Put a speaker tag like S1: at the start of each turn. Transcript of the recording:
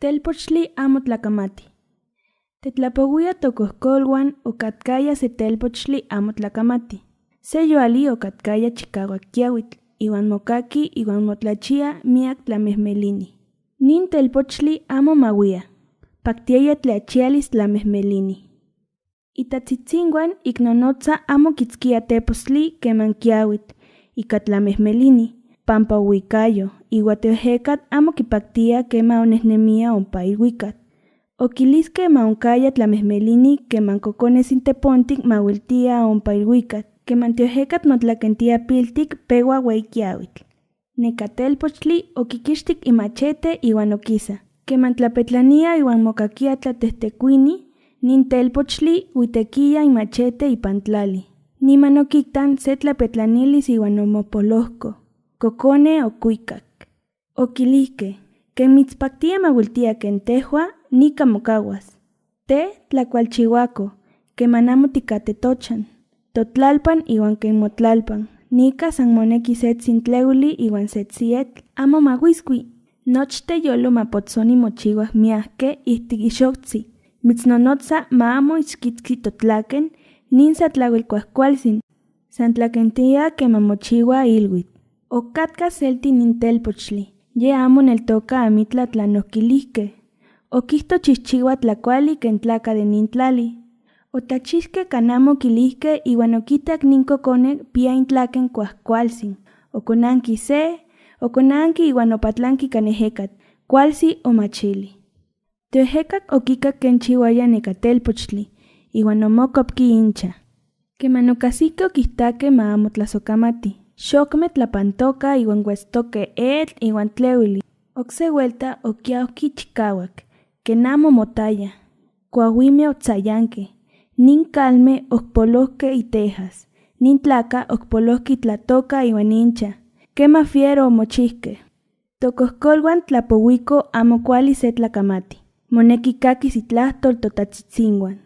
S1: Telpochtli amo tlacamati. Tetlapohuía tocojcolhuan ocatcaya se telpochtli amo tlacamati. Se yoali ocatcaya chicahuac quiahuitl ihuan mocaqui ihuan motlachía miyac tlamejmelini. Nin telpochtli amo mahuía. Pactiaya tlachialis tlamejmelini. Itatzitzinhuan icnonotza amo quitzquía tepostli queman quiahuitl ica tlamejmelini, pampa ohuicayo, ihuan teoejecatl amo quipactía quema onejnemía ompa ilhuicac. Oquilisque ma oncaya tlamejmelini queman cocones tepontic mahuiltía ompa ilhuicac. Queman tioejecatl motlaquentía piltic pehua hueyi quiahuitl. Neca telpochtli oquiquixtic imachete ihuan oquisa. Queman tlapetlanía ihuan mocaquía tlatejtecuini, nin telpochtli huitequía imachete ipan tlali. Niman oquictan se tlapetlanilis ihuan omopolojco. Cocone ocuicac. Oquilijque: Quen mitzpactía mahuiltía quen tejua, nica mocahuas. Te tlacualchihuaco, queman amo ticate tochan, totlalpan ihuan quen motlalpan. Nica san monequi setzi tlehuili ihuan setzi etl. Amo mahuiscui. Nochte yolo mapotzoni mochihuaj miajque ihtic ixoctzi. Mitznonotza ma amo ixquitzqui totlaquen, nin satlahuel cuajcualtzin. San tlaquentía queman mochihua ilhuitl. Ocatca selti nin telpochtli. Ye amo neltoca amitla tlan oquilijque. Oquijto chijchihua tlacuali quen tlaca de nin tlali. Otlachixque canamo quilijque ihuan oquitac nin cocone piya intlaquen cuajcualtzin. Oconanqui se, oconanqui ihuan opatlanqui ican ejecatl. Cualtzi omachili. Toejecac oquicac quen chihuaya neca telpochtli, ihuan omocopqui incha. Queman ocajsique oquitaque ma amo tlasocamati. Xocme tlapantoca ihuan huetztoque etl ihuan tlehuili. Ocse huelta oquiauqui chicahuac, quen amo motaya. Cuahuime otzayanque. Nin calme ocpolojque itejas. Nin tlaca ocpolojqui itlatoca ihuan incha. Quema fiero omochijque. Tocojcolhuan tlapohuico amo cuali se tlacamati. Monequi caquis itlajtol totatzitzinhuan.